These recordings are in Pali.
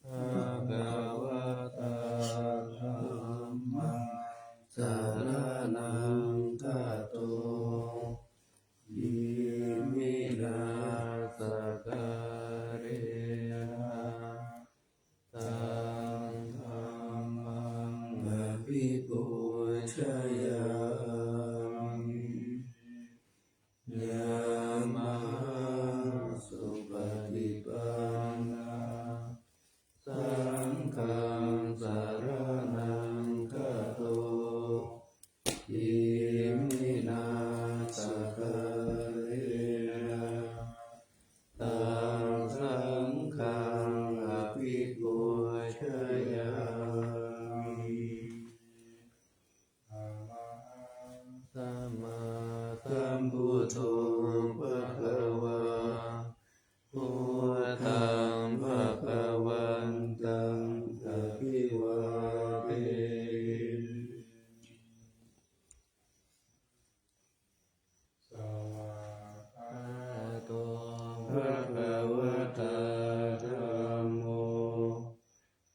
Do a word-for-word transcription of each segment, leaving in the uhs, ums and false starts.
Bhagavatā dhammaṃ saraṇaṃ gato, iminā sakkārena taṃ dhammaṃ abhipūjayāmi. Yamhaṃ supaṭipannaṃ saṅghaṃ saraṇaṃ gato, iminā sakkārena taṃ saṅghaṃ abhipūjayāmi. Arahaṃ sammāsambuddho bhagavā, buddhaṃ bhagavantaṃ abhivādemi. Svākkhāto bhagavatā dhammo,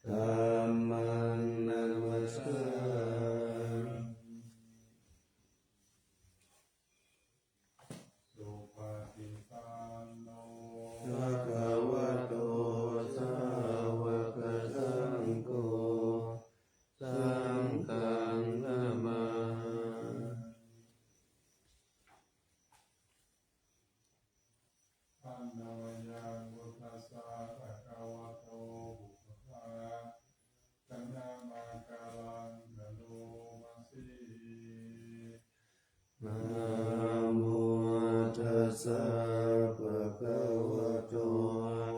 dhammaṃ namassāmi. Supaṭipanno bhagavato sāvakasaṅgho, saṅghaṃ namāmi. Handa mayaṃ buddhassa bhagavato pubbabhāganamakāraṃ karoma se. Namo tassa bhagavato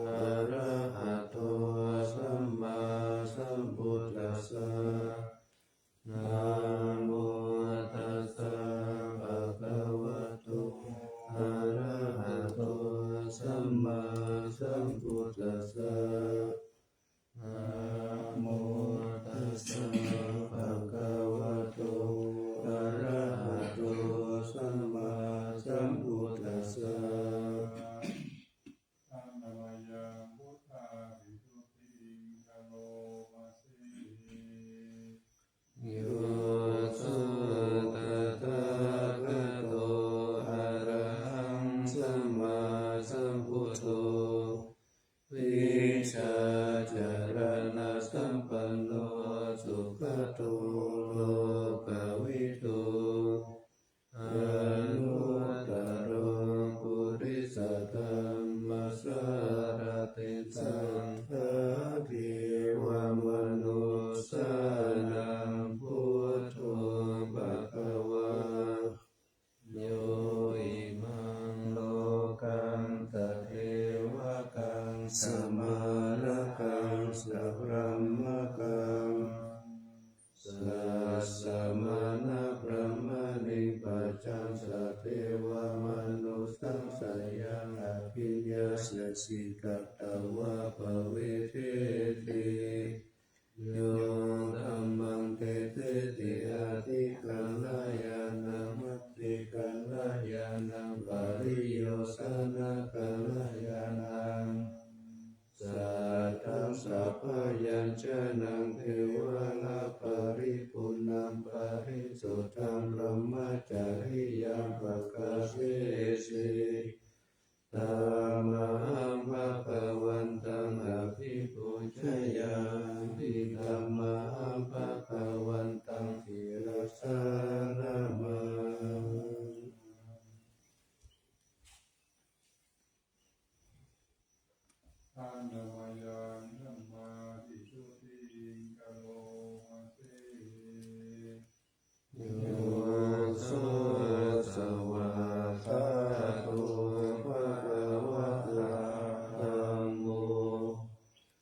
arahato sammāsambuddhassa. Namo tassa bhagavato arahato sammāsambuddhassa. Namo tassa bhagavato arahato sammāsambuddhassa. Handa mayaṃ buddhavisuddhiṃ karoma se. Yo so tathāgato arahaṃ sammāsambuddho, vijjācaraṇasampanno sugato lokavidū, anuttaro purisadammasārathi satthā devamanussānaṃ buddho bhagavā. Yo imaṃ lokaṃ sadevakaṃ samārakaṃ sabrahmakaṃ sassamaṇabrāhmaṇiṃ pajaṃ sadevamanussānaṃ sayaṃ abhiññāya siddhatvā pavedeti. Yo dhammaṃ deseti ādikalyāṇaṃ madhyakalyāṇaṃ pariyosānakalyāṇaṃ, sātthaṃ sabyañjanaṃ dvāraṃ paripūrṇaṃ parisuddhaṃ brahmacariyaṃ pakāsesi. Tamahaṃ bhagavantaṃ abhipūjayāmi. Tamahaṃ bhagavantaṃ sirasā namāmi. Handa mayaṃ dhammavisuddhiṃ karoma se. Yo so svākkhāto bhagavatā dhammo,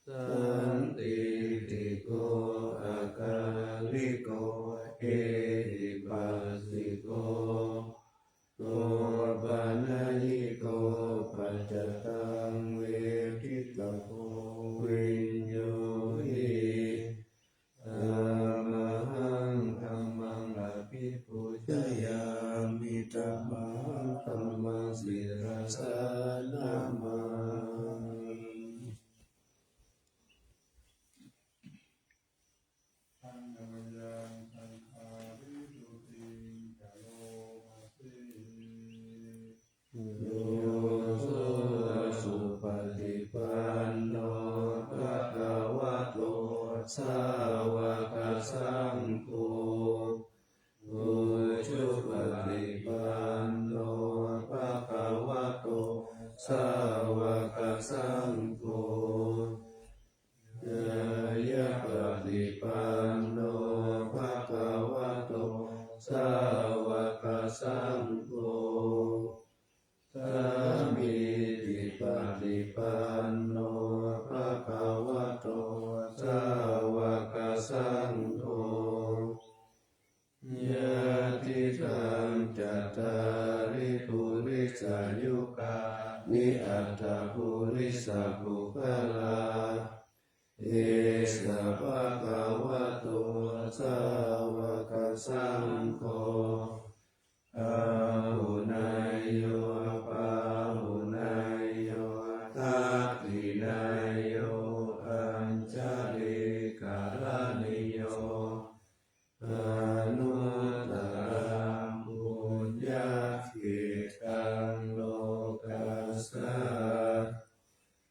sandiṭṭhiko akāliko ehipassiko opanayiko paccattaṃ veditabbo vi sāvakasaṅgho, ujupaṭipanno bhagavato sāvakasaṅgho, ñāyapaṭipanno bhagavato sāvakasaṅgho, sāmīcipaṭipanno bhagavato sāvakasaṅgho, yadidaṃ cattāri purisayugāni aṭṭha purisapuggalā, esa bhagavato sāvakasaṅgho, āhuneyyo pāhuneyyo dakkhiṇeyyo añjalikaraṇīyo, anuttaraṃ puññakkhettaṃ lokassāti.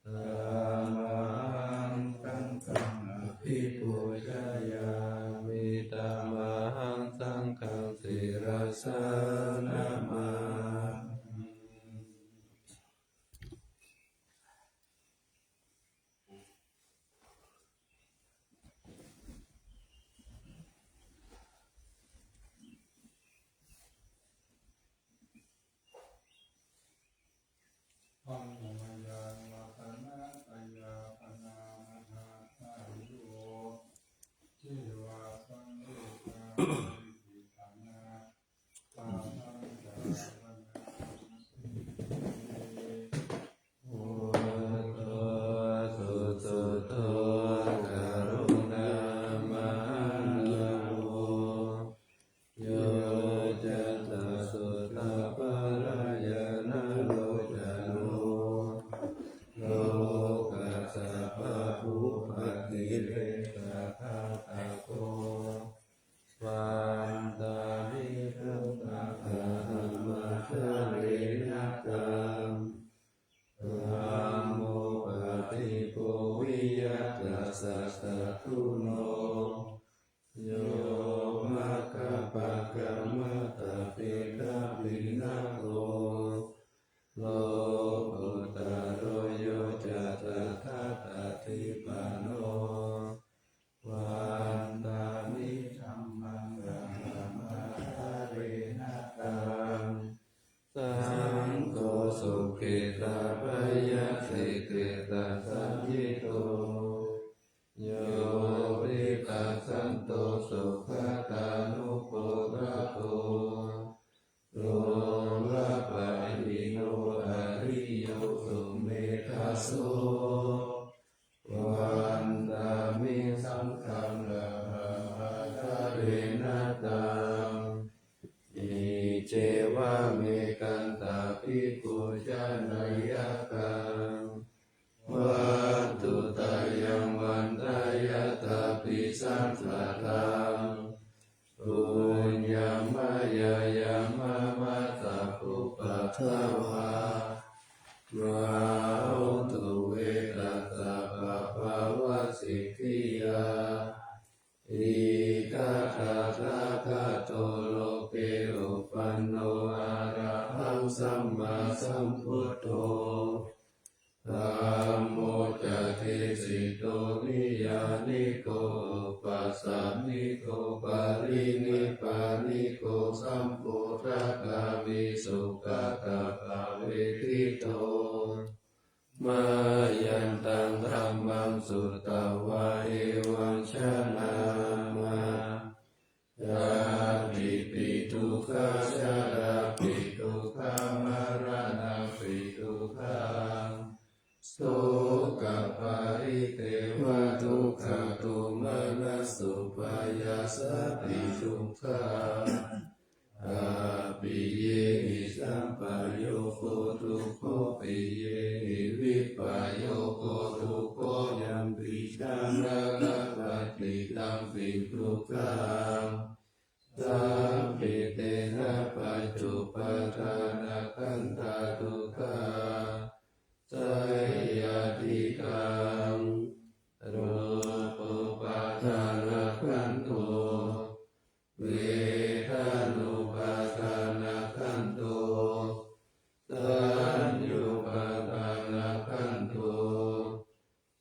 Tamahaṃ saṅghaṃ abhipūjayāmi, tamahaṃ saṅghaṃ sirasā namāmi.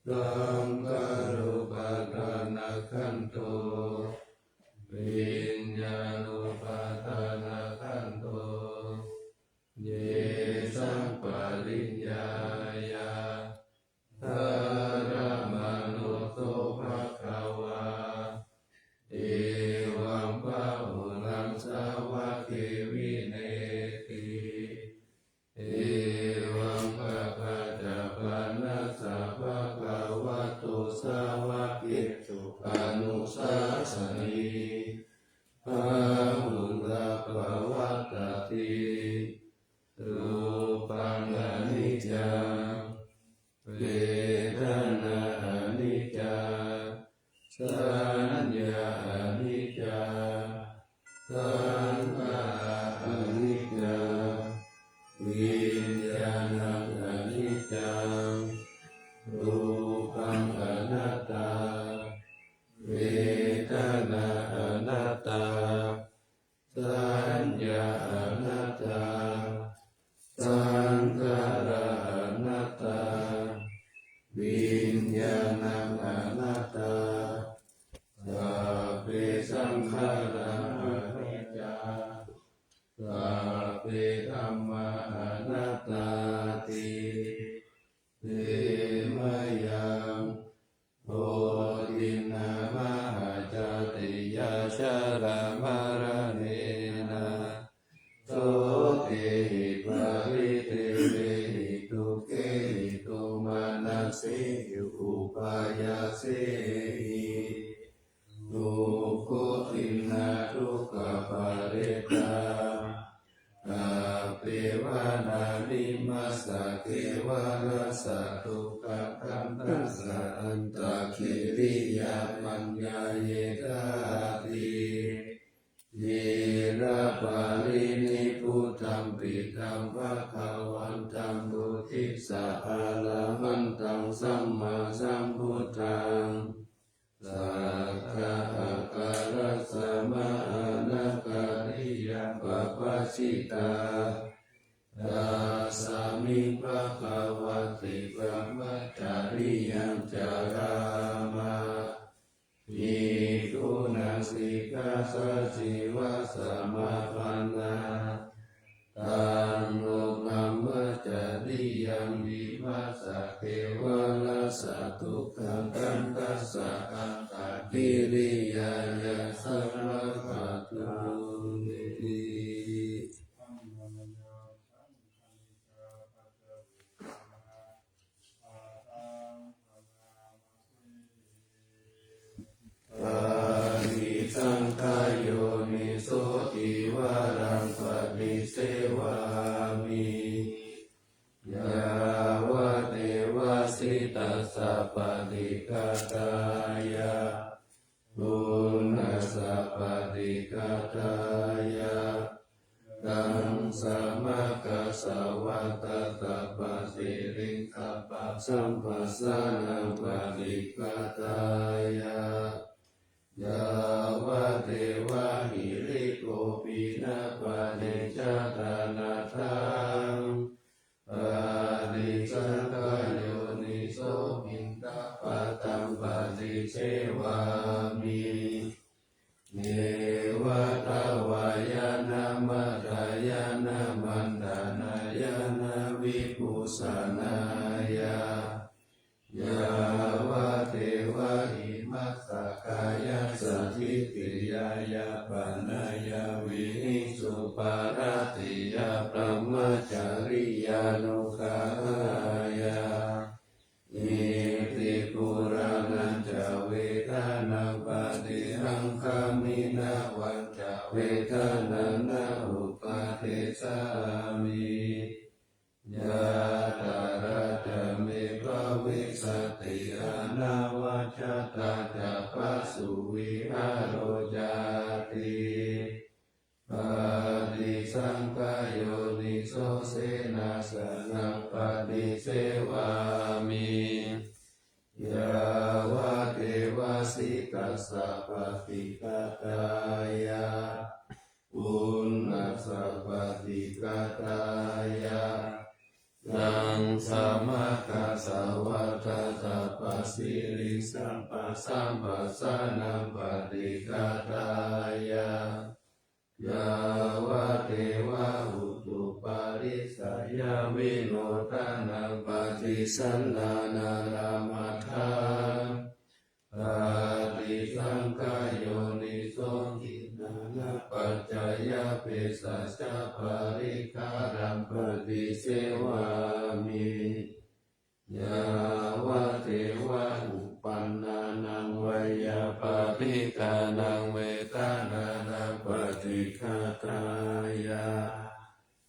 saṅkhārūpadanakhandho, viññāṇūpadanakhandho, yesaṃ pariññāya dharamaṇoso bhagavā, evaṃ bahulaṃ sāvake vinetti. Evaṃ pakāca pana bhagavato sāvakesu anusāsati, bahulā pavattati. Rūpaṃ aniccaṃ, vedanā aniccā, saññā aniccā, saṅkhārā aniccā, viññāṇaṃ aniccaṃ. Rūpaṃ anattā, vedanā anattā, saññā anattā, saṅkhārā anattā, viññāṇaṃ anattā. Sabbe saṅkhārā aniccā, sabbe dhammā anattāti. Te mayaṃ bhoginā mahācātiyā jarāmaraṇena sokehi paridevehi dukkhehi domanassehi upāyāsehi dukkhucinā dukkhaparetā appeva nānimassa kevalassa dukkhakhandhassa antakiriyā paññāyedhāti. Ciraparinibbutampi taṃ bhagavantaṃ uddissa arahantaṃ sammāsambuddhaṃ sakkātakārassa mahānagariyā pabbajitā. Tasmiṃ bhagavati brahmacariyaṃ carāma bhikkhūnaṃ sikkhāsājīvasamāpannā. Taṃ no brahmacariyaṃ vimassa kevalassa dukkhakhandhassa antakiriyāya saṃvattatu. Paṭisaṅkhā yoniso cīvaraṃ paṭisevāmi yāvadeva sītassa paṭighātāya punnassa paṭighātāya. Taṃ samaggassa vata sabbasiriṃ sabbasamphassānaṃ paṭighātāya yāvadeva hirikopinapaṭicchādanatthaṃ paṭisaṅkhā yoniso piṇḍapātaṃ paṭisevāmi neva davāya na madāya na maṇḍanāya na vibhūsanāya yāvadeva imassa kāyassa ṭhitiyā yāpanāya vihiṃsuparatiyā brahmacariyānuggahāya. Iti purāṇañca vedanaṃ paṭihaṅkhāmi navañca vedanaṃ na uppādessāmi. Yātrā ca me bhavissati anavajjatā ca phāsuvihāro cāti. Paṭisaṅkhā yoniso senāsanaṃ paṭisevāmi yāvadeva sītassa paṭighātāya punnassa paṭighātāya. Taṃ samaggassa Tattha sabbasiriṃsamphasamphassānaṃ paṭighātāya, yāvadeva utuparissayavinodanaṃ paṭisallānārāmatthaṃ, paṭisaṅkhā yoniso gilānapaccayabhesajjaparikkhāraṃ paṭisevāmi. Yāvadeva uppannānaṃ veyyābādhikānaṃ vedanānaṃ paṭighātāya,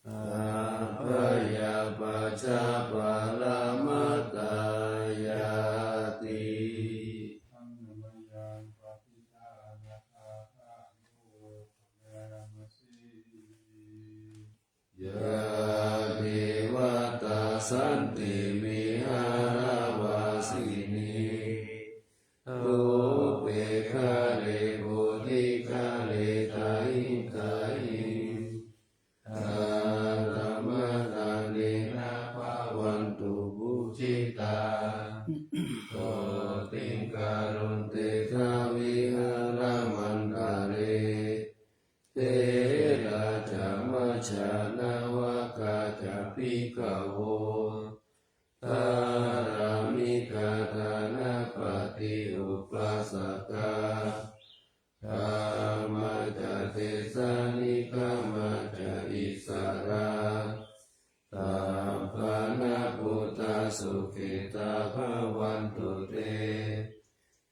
abyāpajjhaparamatāyāti. Yā devatā santi vihāravāsinī, thūpe ghare bodhighare tahiṃ tahiṃ, tathāgatena bhavantu pūjitā, sotthiṃ karontedha vihāramaṇḍale. Therā ca majjhā navakā ca bhikkhavo, dhārāmikā dānapatī upāsakā, gāmā ca desā nigamā ca issarā, sappāṇabhūtā sukhitā bhavantu te.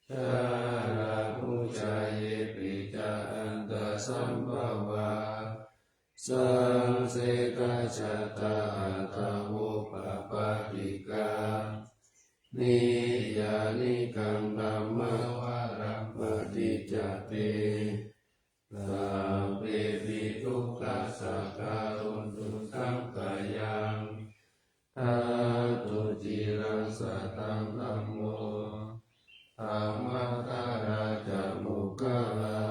Jalābujā yepi ca aṇḍasambhavā, saṃsedajātā athavopapātikā, niyyānikaṃ dhammavaraṃ paṭicca te, sabbepi dukkhassa karontu saṅkhayaṃ. Ṭhātu ciraṃ sataṃ dhammo, dhammaddharā ca puggalā,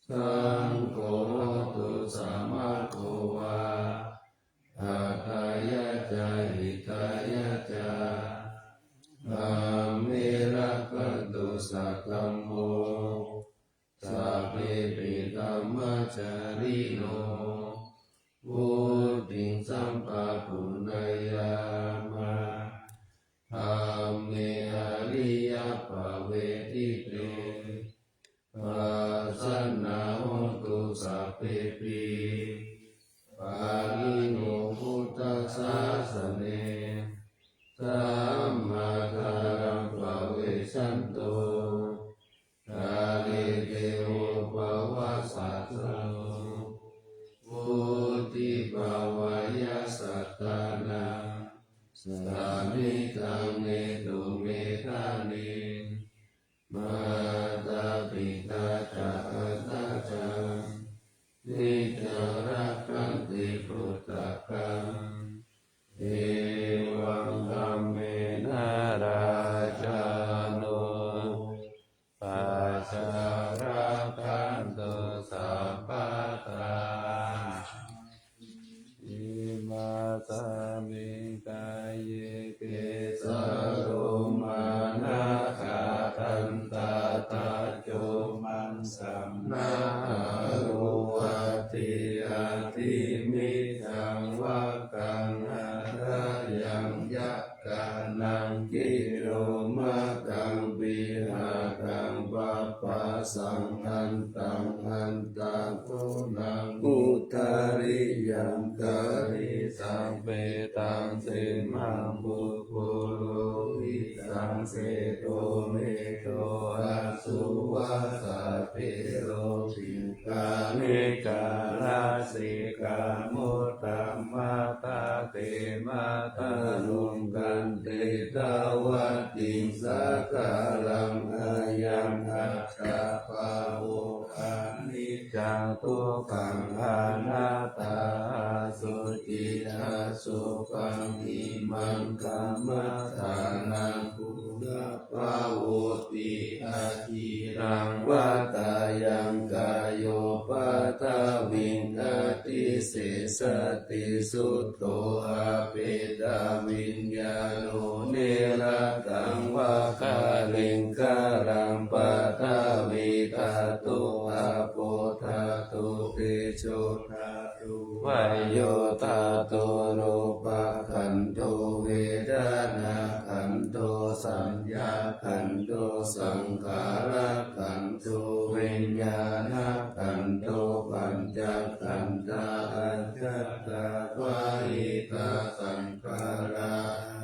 saṅgho hotu samaggo va, atthāya ca hitāya ca. Dhamme rakkhantu saddhammo, sabbepi dhammacārino, vuḍḍhiṃ sampāpuṇeyyāma, dhamme ariyappavedite. Pasannā hontu sabbepi, pāṇino buddhasāsane, sammādhāraṃ pavecchanto, kāle devo pavassatu. Vuḍḍhibhāvāya sattānaṃ, samiddhaṃ netu medaniṃ, mātā pitā ca atrajaṃ, niccaṃ rakkhanti puttakaṃ, evaṃ dhammena rājāno, pajaṃ rakkhantu sabbadā. Imasmiṃ kāye kesā lomā nakhā dantā taco maṃ saṃ nahārū aṭṭhī aṭṭhimiñjaṃ vakkaṃ hadayaṃ yakkhaṇaṃ khīlomakaṃ pihakaṃ papphāsaṃ antaṃ antaguṇaṃ udariyaṃ khalīsaṃ petaṃ semhaṃ pubbu lohitaṃ sedo medo asuvassa thero piṇḍa nika lasikamotamattā te mata luṅganti dvattiṃ sakalaṃ ayaṃ attabhāvo aniccaṃ dukkhaṃ anattā asuci asubhaṃ imaṃ kammadānaṃ puna bbhavoti. Akhilaṃ vatayaṃ kāyo paṭhaviṃ adhisessati chuḍḍho apetaviññāṇo nira taṃ vā kaliṅgaraṃ paṭhavīdhātu āpodhātu tejodhātu vāyodhātu rūpakkhandho vedanākkhandho saññākkhandho saṅkhārakkhandho viññāṇakkhandho pañcakkhandhā ajjhattā bahiddhā saṅkhārā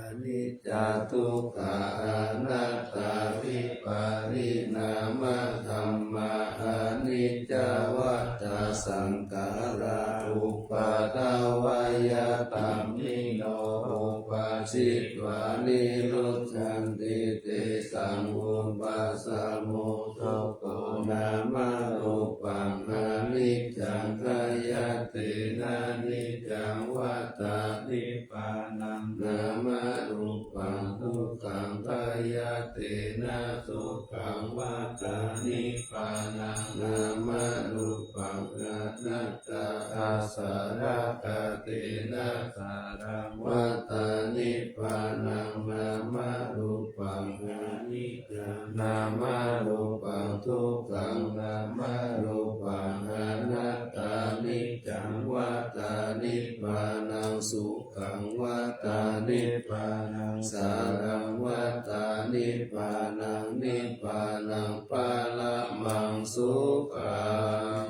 aniccā dukkhā anattā vipariṇāmadhammā aniccā vata saṅkhārā uppādavayadhammino uppajjitvā nirujjhanti tesaṃ vūpasamo sukho nāmarūpaṃ aniccaṃ khayatena niccaṃ vata nibbānaṃ nāmarūpaṃ dukkhaṃ khayatena sukhaṃ vata nibbānaṃ nāmarūpaṃ anattā āsarakkhatena saraṃ vata nibbānaṃ nāmarūpaṃ aniccaṃ nāmarūpaṃ dukkhaṃ nāmarūpaṃ anattā niccaṃ vata nibbānaṃ sukhaṃ vata nibbānaṃ saraṃ vata nibbānaṃ nibbānaṃ paramaṃ sukhaṃ.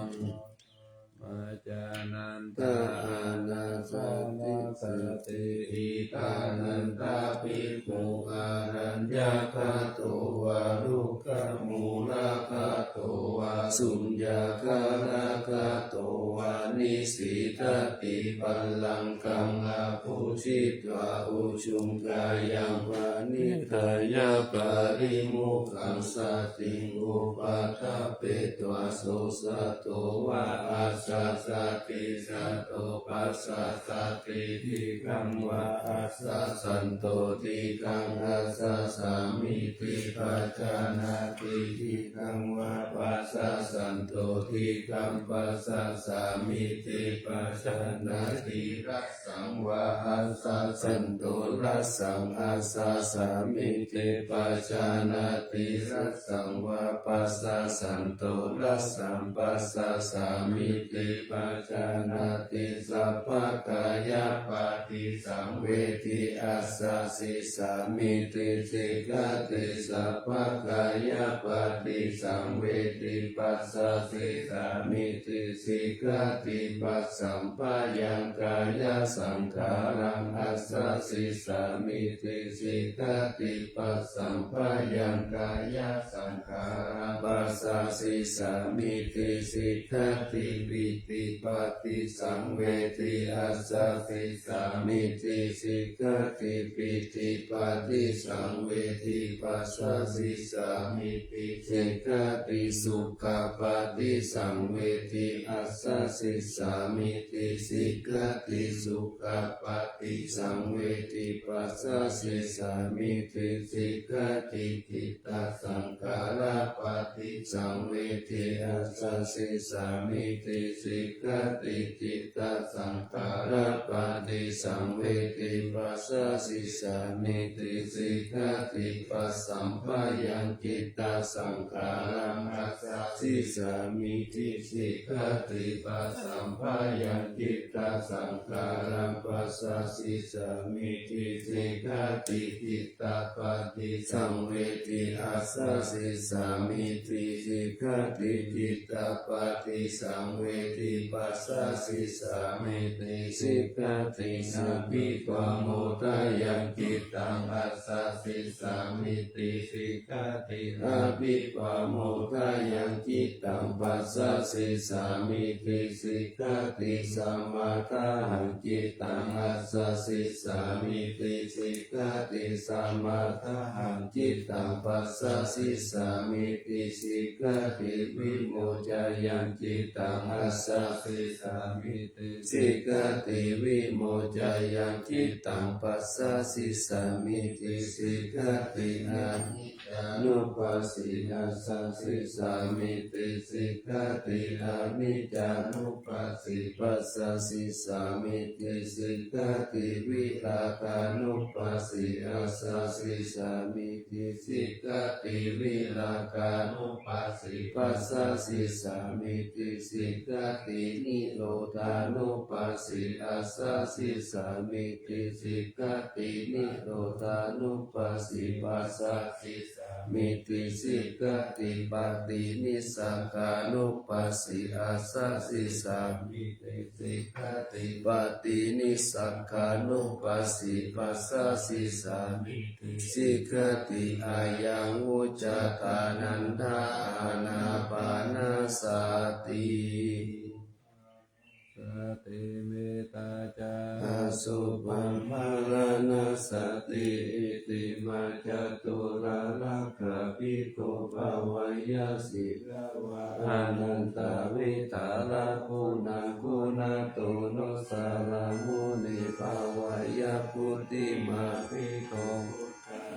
Paccanantā anassāti. Idanantaṃ bhikkhū araññagato vā rukkhamūlagato vā suññagāhāragato vā nisīdati pallaṅkaṃ abhujitvā ujuṃ kāyaṃ paṇidhāya pāṇimukhaṃ satiṃ upaṭṭhapetvā so sato vā assa satisato passa sati dīghaṃ vā assa santo dīghaṃ assasāmīti pajānāti dīghaṃ vā passa santo dīghaṃ passasāmīti pajānāti rassaṃ vā assa santo rassaṃ assasāmīti pajānāti rassaṃ vā passa santo rassaṃ passasāmīti pajānāti sabbakāyapaṭisaṃvedi assasissāmīti sikkhati sabbakāyapaṭisaṃvedi passasissāmīti sikkhati passamphayaṃ kāyasaṅkhāraṃ assasissāmīti sikkhati passamphayaṃ kāyasaṅkhāraṃ passasissāmīti sikkhati pītipaṭisaṃvedi assasissāmīti sikkhati pītipaṭisaṃvedi passasissāmīti sikkhati sukhapaṭisaṃvedi assasissāmīti sikkhati sukhapaṭisaṃvedi passasissāmīti sikkhati cittasaṅkhārapaṭisaṃvedi assasissāmīti sikkhati cittasaṅkhārapaṭisaṃvedi passasissāmīti sikkhati passamphayaṃ cittasaṅkhāraṃ assasissāmīti sikkhati passamphayaṃ cittasaṅkhāraṃ passasissāmīti sikkhati cittapaṭisaṃvedi assasissāmīti sikkhati cittapaṭisaṃvedi passasissāmīti sikkhati abhippamodayaṃ cittaṃ assasissāmīti sikkhati abhippamodayaṃ cittaṃ passasissāmīti sikkhati samadāhaṃ cittaṃ assasissāmīti sikkhati samadāhaṃ cittaṃ passasissāmīti sikkhati vimoccāyaṃ cittaṃ assasissāmīti sikkhati vimoccāyaṃ cittaṃ passasissāmīti sikkhati aniccānupassī assasissāmīti sikkhati aniccānu pāsī passāsi sāmīti sikkhati. Virāgānupassī assāsi sāmīti sikkhati. Virāgānupassī passāsi sāmīti sikkhati. Nirodhānupassī assāsi sāmīti sikkhati. Nirodhānupassī passāsi sāmīti sikkhati. Paṭinissagganupassī assāsi sāmīti sikkhati. Paṭinissagganupassī passāsi sāmīti sikkhati. Ayaṃ vuccatā ānanda ānāpānasati. Sati mettā ca asubhaṃ maraṇasati. Itimā catulā rakkhaṃ bhikkhū bhāweyya sīlavā anantavidhālaguṇaguṇāto. Nussaraṃ muni bhāweyya bhūtimā bhikkhū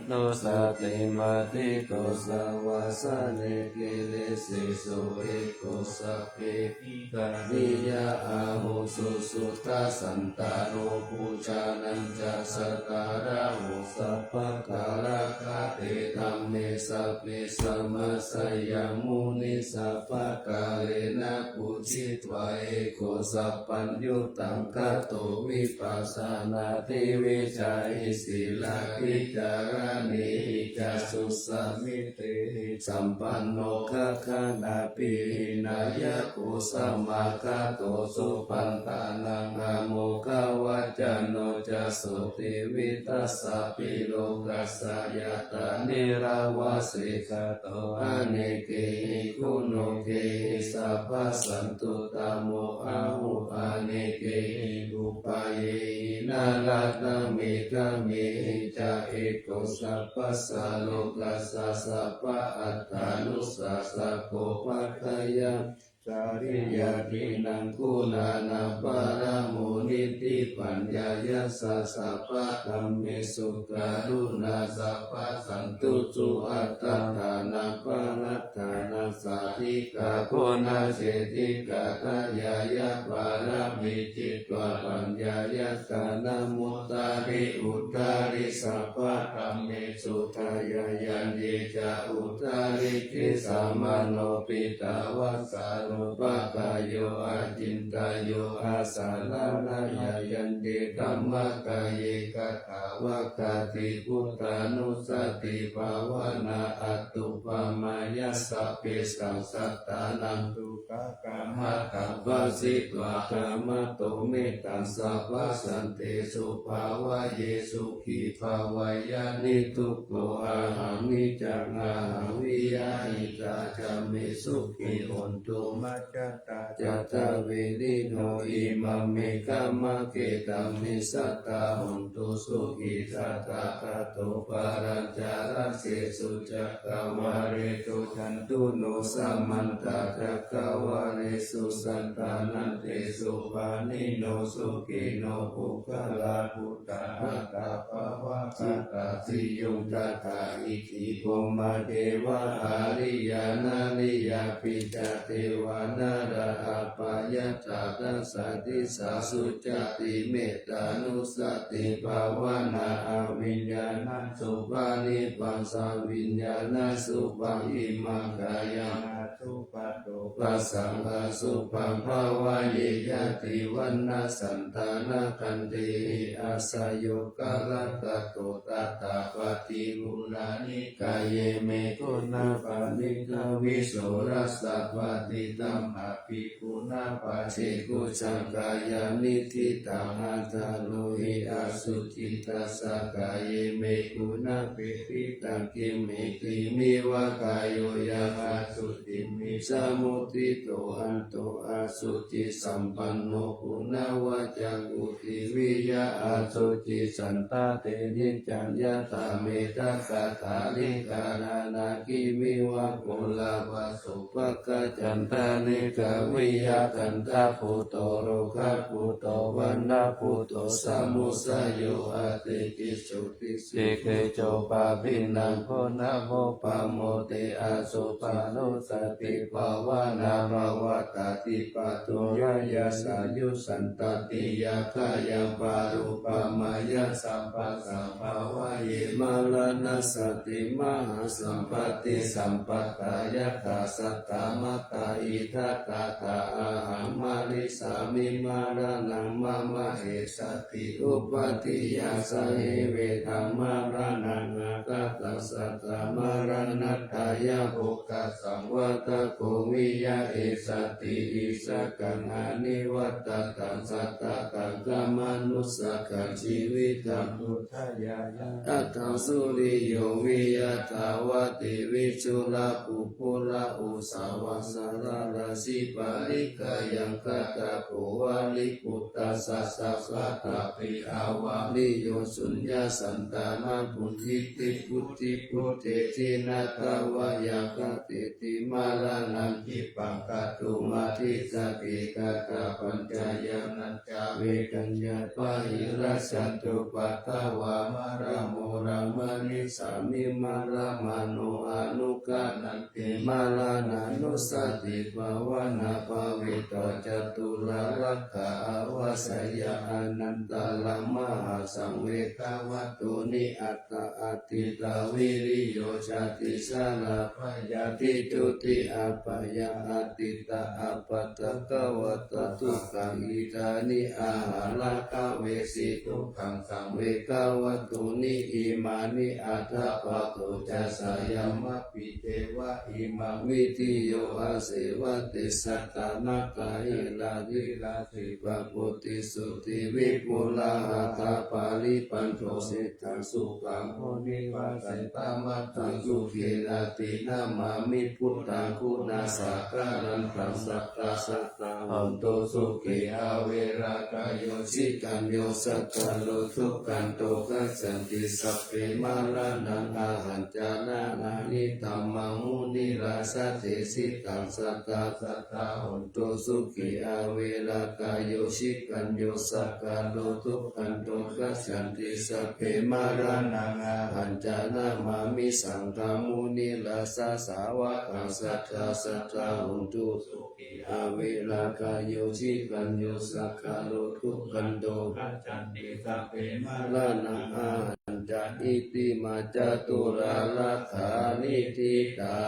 nusati matthito savāsane. Kilesesu eko sabbe bhikkhāni yā āhuṃ susuddhā santano pūjanañca sādaraṃ sabbakālakā. Te dhamme sabbe samāsayaṃ muni sabbakālena pūjitvā eko sabbaññutaṃ gāto vipassanādevicāhi sīlavicaraṇehi ca susamādehi sampanno gaganābhidhānaṃ yā ko samāgato subhaṇṇānaṃ amoghavaccano ca sotthiṃ vītasabhilokassa yathā nirāvā seṭṭhato anekehi guṇokehi sabbasantutamo ahu anekehi upayehi nārasameghāmehi ca eko sabbasā lokassa sabba-attānussāsako paccayaṃ sāriyādīnaṃ guṇānaṃ paramoniṭṭhipaññāya sabbadhammesu karuṇā sabbasantusu attattānaṃ parattānaṃ sādhikā guṇaseṭṭhikā dāyāya pāramī jitā paññāya dānamuttari uttari sabbadhammesu dāyāyaṃ ye ca uttari disāmano piṭṭhāvassa rūpakāyo acintayyo āsaraṇāyaṃ ye dhammakāye kathāvakāti buddhānussatibhāvanā atuppamāya sabbesaṃ sattānaṃ dukkhaṃ khamattabhāsitvā khamato mettaṃ sabbasantesu bhāvaye sukhī bhāveyya niddukkho ahaṃ niccaṃ ahaṃ viya hitatā ca me sukhī hontu majjhattā ca davilino imaṃ me khamake kami sadā hontu sukhī tathāgato pāṇañcarasesu cakkavāḷesu cātulokā samantā cakkavāḷesu satthā khantīsu pāṇino sukhino puggalā buddhā atta pāvakatā siyuṃ tathā iti brahmadevā ariyā nariyāpi ca devā nalā appayattā dasā disā sucati mettānussati bhāvanā abhiññāṇaṃ supāṇi passa viññāṇasubhaṃ imaṃ kāyaṃ asubhato passaṃ asubhaṃ bhāvaye ñātivaṇṇasantānakhandhehi āsayokalagato tathāpatti uranikāye me guṇā paṇītā visorasapatti tamhā pi guṇā paccekusaṃ kāyaṃ niṭṭhitaṃ aṭṭharohi asucī tassa kāye me guṇā peṭṭhitaṃ kimme kimiva kāyo yaṃ asuciṃ visamuṭṭhito hanto asucisampanno guṇavaccaṃ uti viyā asucisantāne niccaṃ yathā me ṭhakaṭṭhāne ṭhānakimiva koḷappaso paṭicchantā Anīghā viyā kantā putto, rogā putto vaṇṇā putto, samudayo atikiccutī, sikhi copābhinaṅ, guṇavopamoti, asubhāro sati bhāvanā, pavattati patturāya, sāyu santatiyā, khayaṃ parūpamāya, sabbasaṃ bhāvaye, maraṇassati mahāsampatti, sampattā yathā sattā, mattā idha tathā, ahaṃ marissāmi, maraṇaṃ mama esati, uppādiyā sahe vedhaṃ, maraṇaṃ aggaṃ sattā, maraṇatthāya bhūtasaṃvāda, ko viyā esati, issakaṃ anivajjataṃ, sattakaṃ khamānu ssakaṃ, jīvitaṃ buddhāya. Aṭṭhaṃsu riyo viya dāvatī, viṭū ra pubbu ra usavā, saḷarājī parikkhāya, gandhabbo vāriputtassa, sattappī avariyo, suññā santā napuññittī, buddhi buddheti na tavāya, khantīti maraṇaṃ, khippaṃ kātumatthijjati, kattañca yaṃ nañca, vedañca bāhirajjhattupaddavā, maraṃ moraṃ marissāmi, marāma no anukaramti, maraṇānussati bhāvanā, bhāvitā ca tularakkhā, āvajjeyya anantaṃ, mahāsaṃ vegavattuni, atthā atītā viriyo, jāti jarā byādhi juti apāyā, atītā appaṭikavatā dukkhā, idāni ahaṃ rakkhavesi, dukkhaṃ saṃ vegavattuni, imāni atthapatto ca, sayamhapi deva imaṃ, videyyo asevati, satta nāgā indā, indā sippagutti, suddhi vipulā aṭṭhā, parittaṃ suddaṃ sukhaṃ, munivaravacanaṃ, sukhena te namāmi, buddhaṃ guṇāgaramānantaṃ, sadā sadā hontu, sukhī averā kāyo, jitaññū sakāro, dukkhaṅkaro gacchanti, sabbe maraṇaṃ ahaññā, nānāni dhammāni munirājā, desitaṃ sadā sadā hontu, sukhī averā kāyo, jitaññū sakāro, dukkhaṅkaro gacchanti, sabbe maraṇaṃ ahaññā, namāmi saṅghaṃ munirājā, sāvakaṃ sadā sadā hontu, sukhī averā kāyo, jitaññū sakāro, dukkhaṅkaro gacchanti, sabbe maraṇaṃ ahaññā. Iti mā caturāgāni diṭṭhā.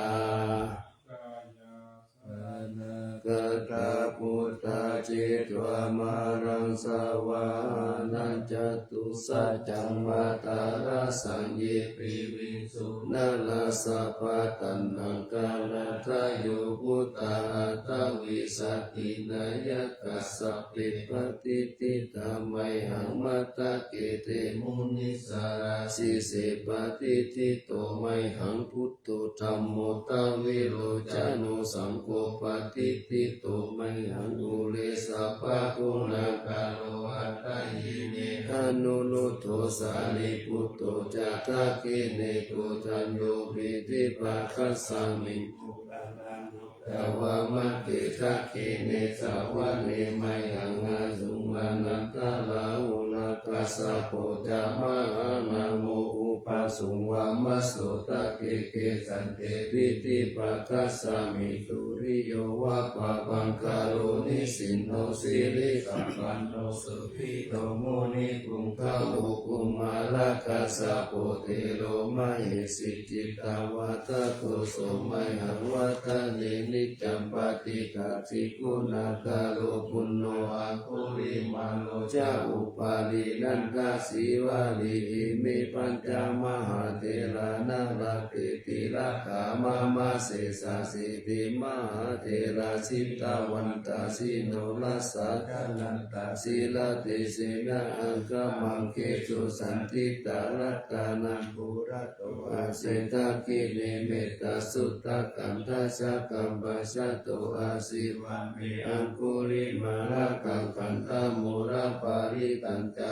Anāgatā bhūtā, jetvā māraṃ savāhanaṃ, catusaccāmatarasaṃ, ye piviṃsu narāsabhā. Taṇhaṅkarādayo buddhā, aṭṭhavīsati nāyakā, sabbe patiṭṭhitā mayhaṃ, matthake te munissarā. Sīse patiṭṭhito mayhaṃ, buddho dhammo dvilocano, saṅgho patiṭṭhito mayhaṃ, ure sabbaguṇākaro. Hadaye me anuruddho, sāriputto ca dakkhiṇe, koṇḍañño piṭṭhibhāgasmiṃ, moggallāno ca vāmake. Dakkhiṇe savane mayhaṃ, āsuṃ ānandarāhulā, kassapo ca mahānāmo, ubhāsuṃ vāmasotake. Kesante piṭṭhibhāgasmiṃ, suriyo va pabhaṅkaro, nisinno sirisampanno, sobhito munipuṅgavo. Kumārakassapo thero, mahesī cittavādako, so mayhaṃ vadane niccaṃ, patiṭṭhāsi guṇākaro. Puṇṇo aṅgulimālo ca, upālī nandasīvalī, ime pañca mahātherā, nalāṭe tilakā mama. Sesāsīti mahātherā, jitavantā jinorasā, jalantā sīlatejena, aṅgamaṅgesu saṇṭhitā. Ratanaṃ purato āsi, dakkhiṇe mettasuttakaṃ, dhajaggaṃ pacchato āsi, vāme aṅgulimālakaṃ. Khandhamoraparittañca,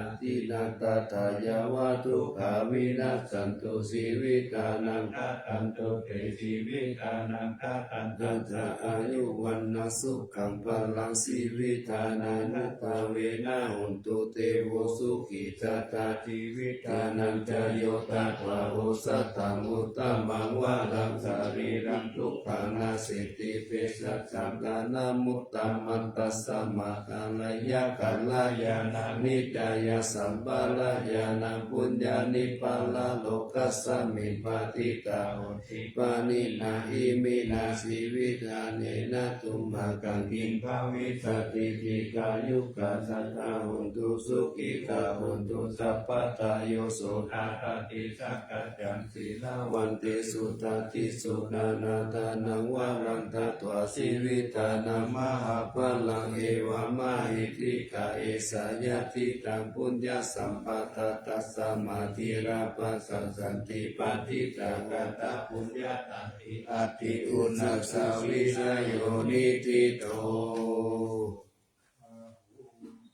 sadā dīnā tadā yāva dukkhā vinassantu jīvitānaṃ dadantu te jīvitānaṃ dadantañca āyu vaṇṇaṃ sukhaṃ balaṃ jīvitā anātavena hontu devo sukhī sadā jīvitānañca yo tatvā osathaṃ uttamaṃ varaṃ sarīraṃ dukkhā naseti vesajaṃ ṭhānamuttamaṃ tasmā ṭhānayaṃ kalyāṇaṃ nityāya sampadañāṇaṃ puññāni paralokasmiṃ patiṭṭhā honti pāṇinā iminā jīvitā anenā tumhākaṃ kiṃ bhavissati dīghāyukā sadā hontu sukhitā hontu sabbadā yo so tathāgataṃ sakkacaṃ sīlavantesu datīsu dānaṃ dānaṃ varaṃ datvā jīvitānaṃ mahapphalaṃ evamāhi dīghā esā yadidaṃ puññaṃ sampadassasamathirabbhassa santi patiṭṭhakatapuññatandi atthi uṇhissavijayo niṭṭhito.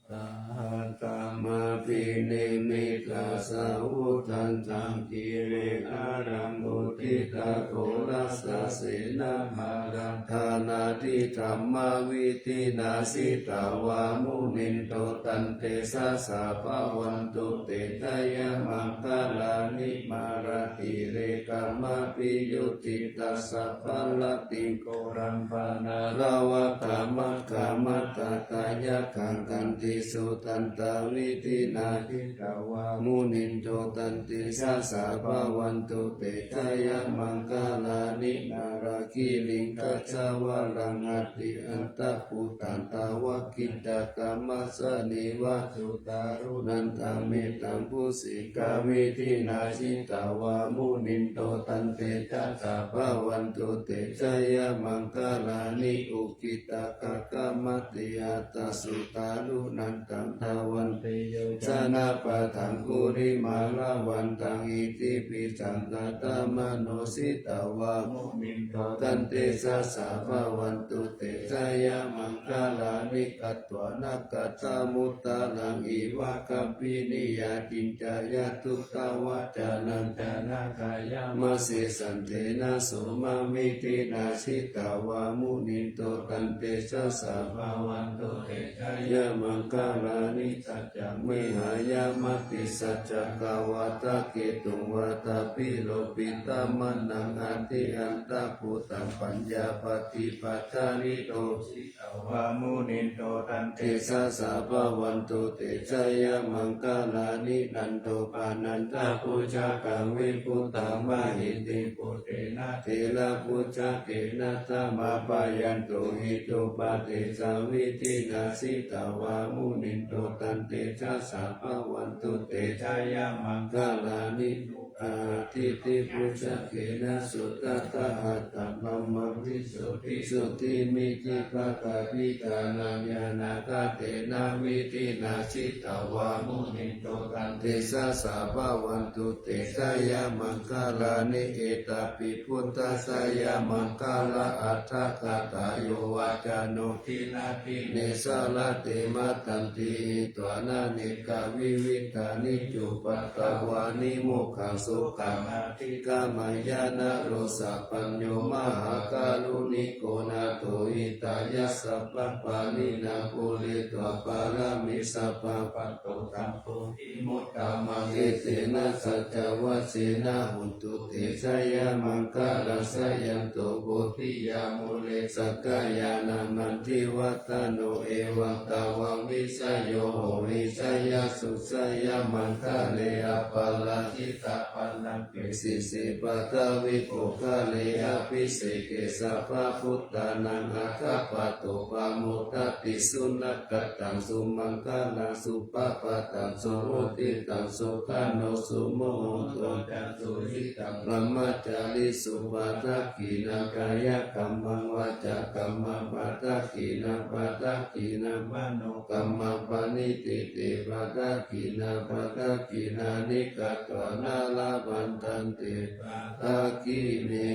Sahattamabhinimmitasāvudhantaṃ girimekhalaṃ uditaghorasasenamāraṃ dānādidhammavidhinā jitavā munindo tantejasā bhavatu te jayamaṅgalāni. Mārātirekamabhiyujjhitasabbarattiṃ ghorampanāḷavakamakkhamathaddhayakkhaṃ khantīsudantavidhinā jitavā munindo tantejasā bhavatu te jayamaṅgalāni. Nāḷāgiriṃ gajavaraṃ atimattabhūtaṃ dāvaggicakkamasanīva sudāruṇantaṃ mettambusekavidhinā jitavā munindo tantejasā bhavatu te jayamaṅgalāni. Ukkhittakhaggamatihatthasudāruṇantaṃ dhāvantiyojanapathaṅgulimālavantaṃ iddhībhisaṅkhatamano jitavā munindo tantejasā bhavatu te jayamaṅgalāni. Katvāna kaṭṭhamudaraṃ iva gabbhinīyā ciñcāya duṭṭhavacanaṃ janakāyamajjhe santena somavidhinā jitavā munindo tantejasā bhavatu te jayamaṅgalāni. Saccaṃ vihāya matisaccakavādaketuṃ vādābhiropitamanaṃ atiandhabhūtaṃ paññāpadīpajalito jitavā munindo tantejasā bhavatu te jayamaṅgalāni. Nandopanandabhujagaṃ vibudhaṃ mahiddhiṃ puttena therabhujagena damāpayanto iddhūpadesavidhinā jitavā munindo tantejasā bhavatu te jayamaṅgalāni. Duggāhadiṭṭhibhujagena sudaṭṭhahatthaṃ brahmaṃ visuddhijutimiddhibakābhidhānaṃ ñāṇāgadena vidhinā jitavā munindo tantejasā bhavatu te jayamaṅgalāni. Etāpi buddhajayamaṅgalaaṭṭhagāthā yo vācano dinadine sarate matandī hitvānanekavividhāni cupaddavāni mokkhaṃ sukhaṃ adhigameyya naro sapañño. Mahākāruṇiko nātho hitāya sabbapāṇinaṃ pūretvā pāramī sabbā patto sambodhimuttamaṃ etena saccavajjena hotu te jayamaṅgalaṃ. Jayanto bodhiyā mūle sakyānaṃ nandivaḍḍhano evaṃ tvaṃ vijayo hohi jayassu jayamaṅgale aparājitapallaṅke sīse paṭhavipokkhare abhiseke sabbabuddhānaṃ aggappatto pamodati. Sunakkhattaṃ sumaṅgalaṃ supabhātaṃ suhuṭṭhitaṃ sukhaṇo sumuhutto ca suyiṭṭhaṃ brahmacārisu padakkhiṇaṃ kāyakammaṃ vācākammaṃ padakkhiṇaṃ padakkhiṇaṃ manokammaṃ paṇidhī te padakkhiṇā padakkhiṇāni katvāna labhantatthe padakkhiṇe.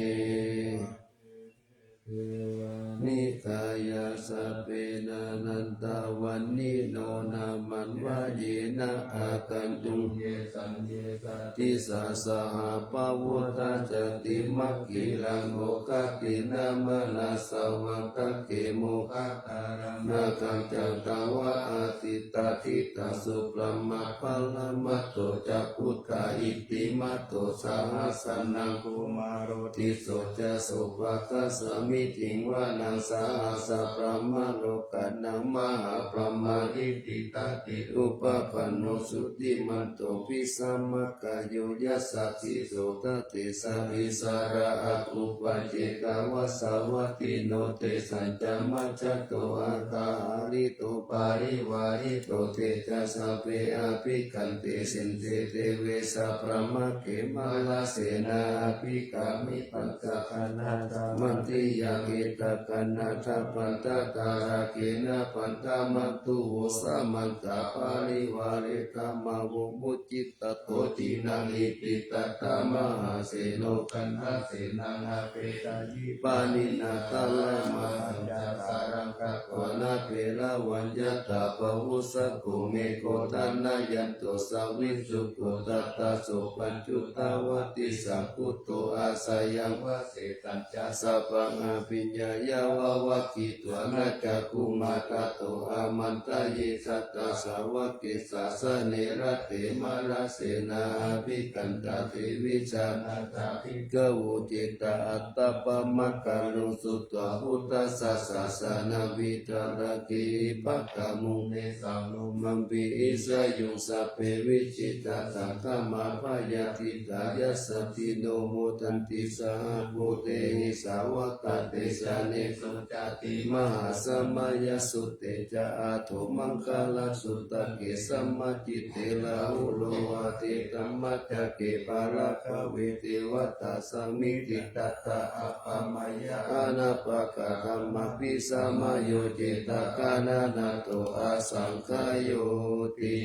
Devā nigāya sabbe nānattavaṇṇino nāmanvayena āgantuṃ ye caññe sadisā saha pavutthajātimakkhīlaṃ oghatiṇṇamanāsavaṃ dakkhemoghataraṃ nāgaṃ candaṃva asitātitaṃ subrahmā paramatto ca puttā iddhimato saha sanaṅ kumāro tisso ca sopāga samiddhiṃ vanaṃ sahassabrahmalokānaṃ mahābrahmābhitiṭṭhati upapanno jutimanto bhismākāyo yasassi so dasettha issarā āgū paccekavasavattino tesañca majjhato aṭṭhahārito parivārito te ca sabbe abhikkante sinde deve sabrahmake mārasenā abhikkāmi passa kaṇhassa mandiyaṃ Yaṃ etakaṇhatha bandhatha rāgena bandhamatthu vo samantā parivāretha mā vo muccittatthu dinnaṃ. Iti tattha mahāseno kaṇhasenaṃ apesayi pāṇinā talamāhacca saraṃ katvāna bheravaṃ yathā pāvussako megho thanayanto savijjuko tadā so paccudāvatti saṅkuddho asayaṃvase tañca sabbaṃ abhiññāya vavakkhitvāna cakkhumā. Tato āmantayi satthā sāvake sāsane rate mārasenā abhikkantā te vijānātha bhikkhavo. Cittaṃ attappamakkhāluṃ sutvā buddhassa sāsanaṃ vītarāgehi pakkāmuṃ nesaṃ lomampi iñjayuṃ. Sabbe vijitasaṅgāmā bhayātītā yasassino modanti saha bhūtehi sāvakā te janesutāti. Mahāsamayasutte ca āṭomaṅgalasuttake samācite rāhulā vācedhammaca ṭhānaso ke pāragavete vācāsamiddhi tathā appamāya anāpākadhammapi samayo cittaṃ gaṇhanātho asaṅkhāyoti.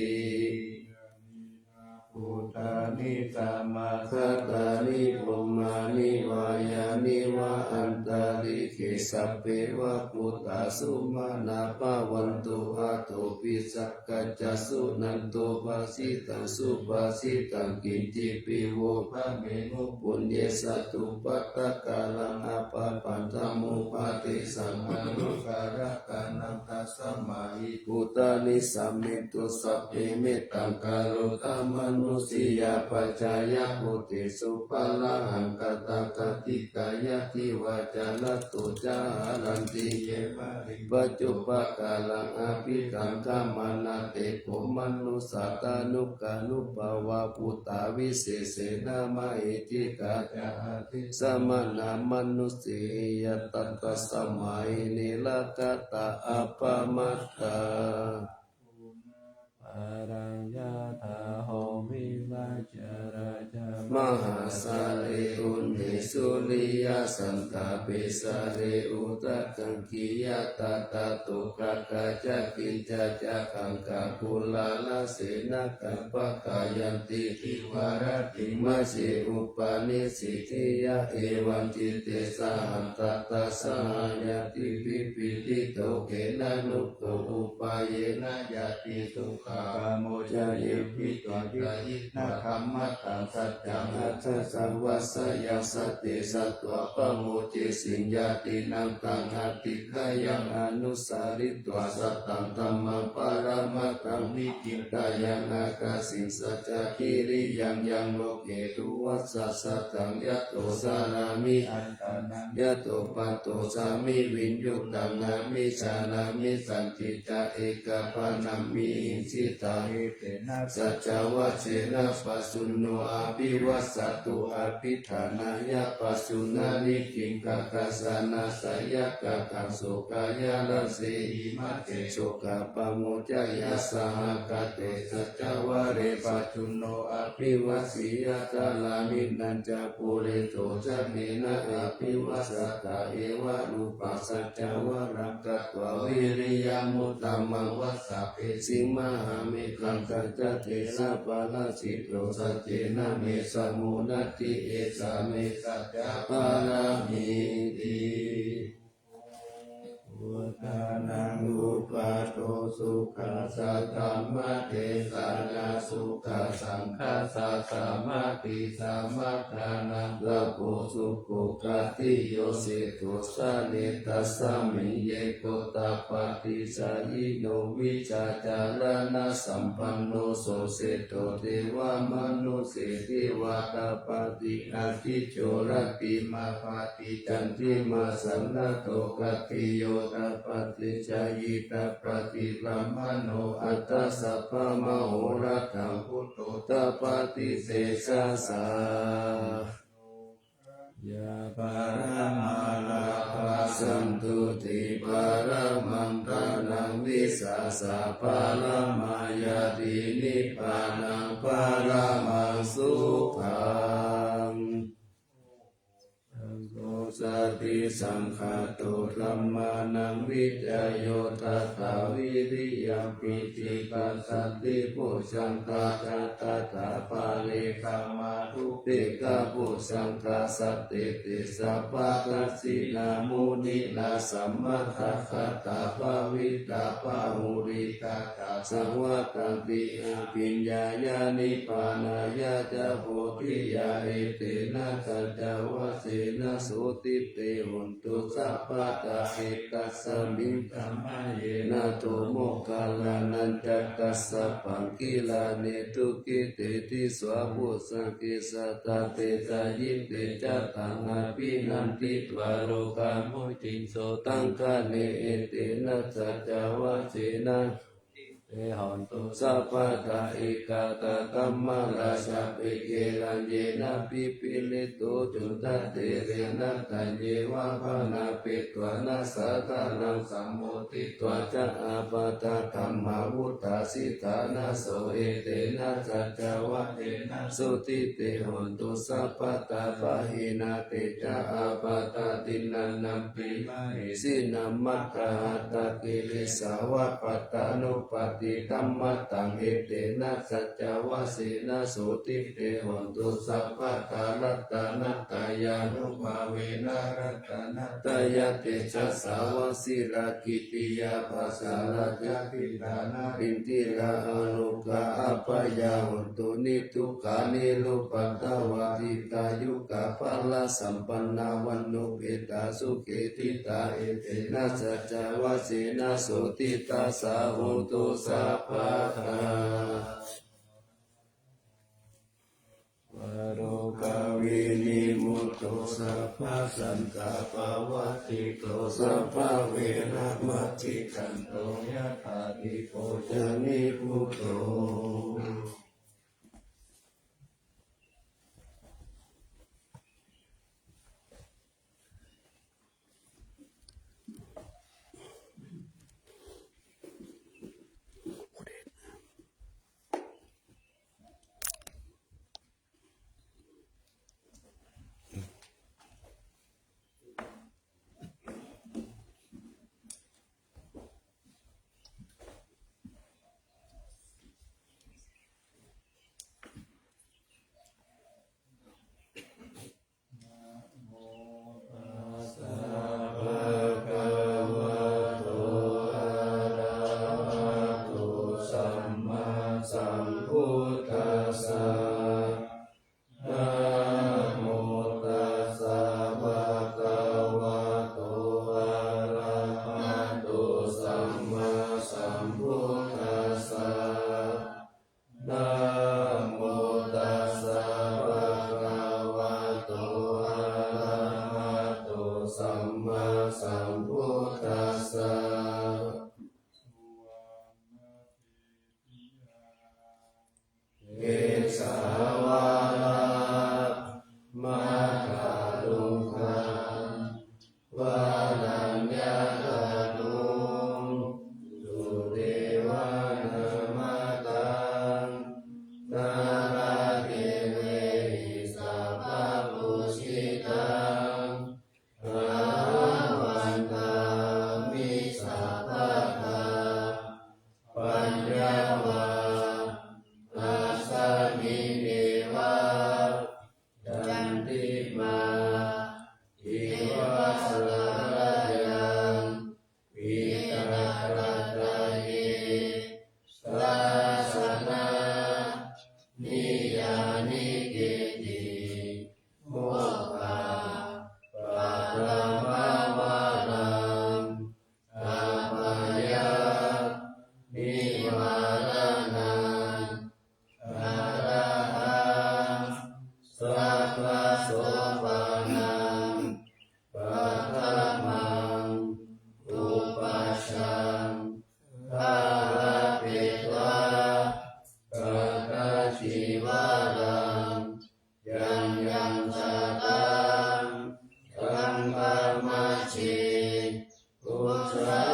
Bhūtāni samāgatāni bhummāni vā yāni va antalikkhe sabbe va bhūtā sumanā bhavantu athopi sakkacca suṇantu bhāsitaṃ. Subhāsitaṃ kiñcipi vo bhāveṃ puññe sādhupakāraṃ appaṭivādaṃ upādessaṃ anuggahaṃ katvāna tasmā hi bhūtā nisāmethu sabbe mettaṃ karotha mānusiyā pajāya bhūtesu pāṇahaṃ. Kathākāti kāyāti vācārato ca haranti ye baliṃ pañcupākāraṃ abhiṭhānakamānā te kho manussā tanukkhaṇubbhavā bhūtā vishesena mahiddhikā ca adesamānā mānusiyā ca tasmā hi niragatā appamattā. Paraṃ yathā homi vajjaraja mahāsale uṇhi suriyasandhāpe sare udakaṃ khiyatadā tokakā ca kiñca ca gaṅgā kurāna senā kappakā yanti girivarattiṃ majjhe upanissi tiyā evaṃ citte sahattā saha ñātibhi pīḷito khenamukhyo upāyena ñātisukhā pamodaye. Pīḷito ca yena kammaṭṭhaṃ saccaṃ atthāya vasayaṃ satte satvā pamodesiṃ. Ñātīnaṃ taṃ adhikkāya anusaritvā sataṃ dhammaṃ paramatthaṃ nikkhittayaṃ akāsiṃ saccakiriyaṃ yaṃ loke duva sataṃ yato carāmi antarāyaṃ yato paṭo sāmi viññuttaṃ nāmi jānāmi. Sañcicca ekapāṇaṃ mihiṃsitā etena saccavajjena pajjunno abhivassatu abhiṭhānāya pajjunā nikkhiṃkakāsanāsayakataṃ sokāyarasehi majjhe sokā pamodaya saha kate saccavajje pajjunno abhivasseyya. Thārāmi nañca puriso janena abhivassatā evarūpaṃ saccavajjena katvā viriyamuttamaṃ vāsavassī mahāmeghā satta tejapālāhito saccena me samo natthi esā me saccapāramīti. Buddhānaṃ uppādo sukhā sadhammadesanā sukhā saṅghassa sāmaggī samaggānaṃ labho sukho. Khattiyo seṭṭho jāne tasmiṃ yeko tapaṭicayino vijjācaraṇasampanno so seṭṭho devamanusseseva tapati atthijjo rattimābhāti candimā sannaddho. Khattiyo tapaṭicayi tapaṭibrāhmaṇo atha sabbamahorattaṃ buddho tapati tejasā. Yā paramā lābhā santuṭṭhī paramaṃ dhanaṃ vissāsā paramā ñātī nibbānaṃ paramaṃ sukhaṃ. Saṅgho Satisaṅkhāto dhammānaṃ vicayo tathā vīriyampīti passaddhi bojjhaṅgā ca tathāpare kāmādupekkhabojjhaṅgā sattete sabbadassinā muninā sammadakkhātā bhāvitā bahulīkatā ca vattati abhiññāya nibbānāya ca bodhiyā. Etena saccavajjena sotthi te hontu sabbadā. Ekasmiṃ samaye nātho moggallānañca kassapaṃ gilāne dukkhite disvā bojjhaṅge satta desayi. Te ca taṃ abhinanditvā rogā mucciṃsu taṅkhaṇe. Etena saccavajjena te hontu sabbadā. Ekadā dhammarājāpi gelaññenābhipīḷito cundattherena taññeva bhaṇāpetvāna sādaraṃ sammoditvā ca ābādhā dhammā vuṭṭhāsi ṭhānaso. Etena saccavajjena sotthi te hontu sabbadā. Pahīnā te ca ābādhā tiṇṇannampi mahesinaṃ maggāhatakilesā va pattānuppattidhammataṃ. Etena saccavajjena sotthi te hontu sabbadā. Ratanattayānubhāvena ratanattayatejasā va sīlā kītiyā bhāsā rājā cintanarindirā arogā abyādo hontu niddukkha nirupaddavā dīghāyukā balasampannā vaṇṇopetāsukhī diṭṭhā. Etena saccavajjena sotthi tassa hontu sabbadā. Pārogavinimutto sabbasantāpavajjito sabbaveramatikkanto yathādhipojjanibhūto. Namo tassa bhagavato arahato sammāsambuddhassa. Namo tassa bhagavato arahato sammāsambuddhassa. Namo tassa bhagavato arahato sammāsambuddhassa. Kesavādaṃ mahākumbhaṃ varanyaṃ āguṃ, sudevaṃ nāmataṃ nāḷāgiriṃ sabrahmapūjitaṃ, ahaṃ vandāmi sabbadā paññāvasmiṃ eva candimā iva rājaṃ pītarattiye sāsanaṃ niyyānike'ti. Mokkhaṃ paṭhamavaraṃ abhayanivaranaṃ, aṭṭhaṃ sataṃ soppānaṃ paṭhamaṃ upajjhaṃ ārabbhetvā sattacīvaraṃ. Yaṃ yaṃ jātaṃ saṅghamajjhe pūjā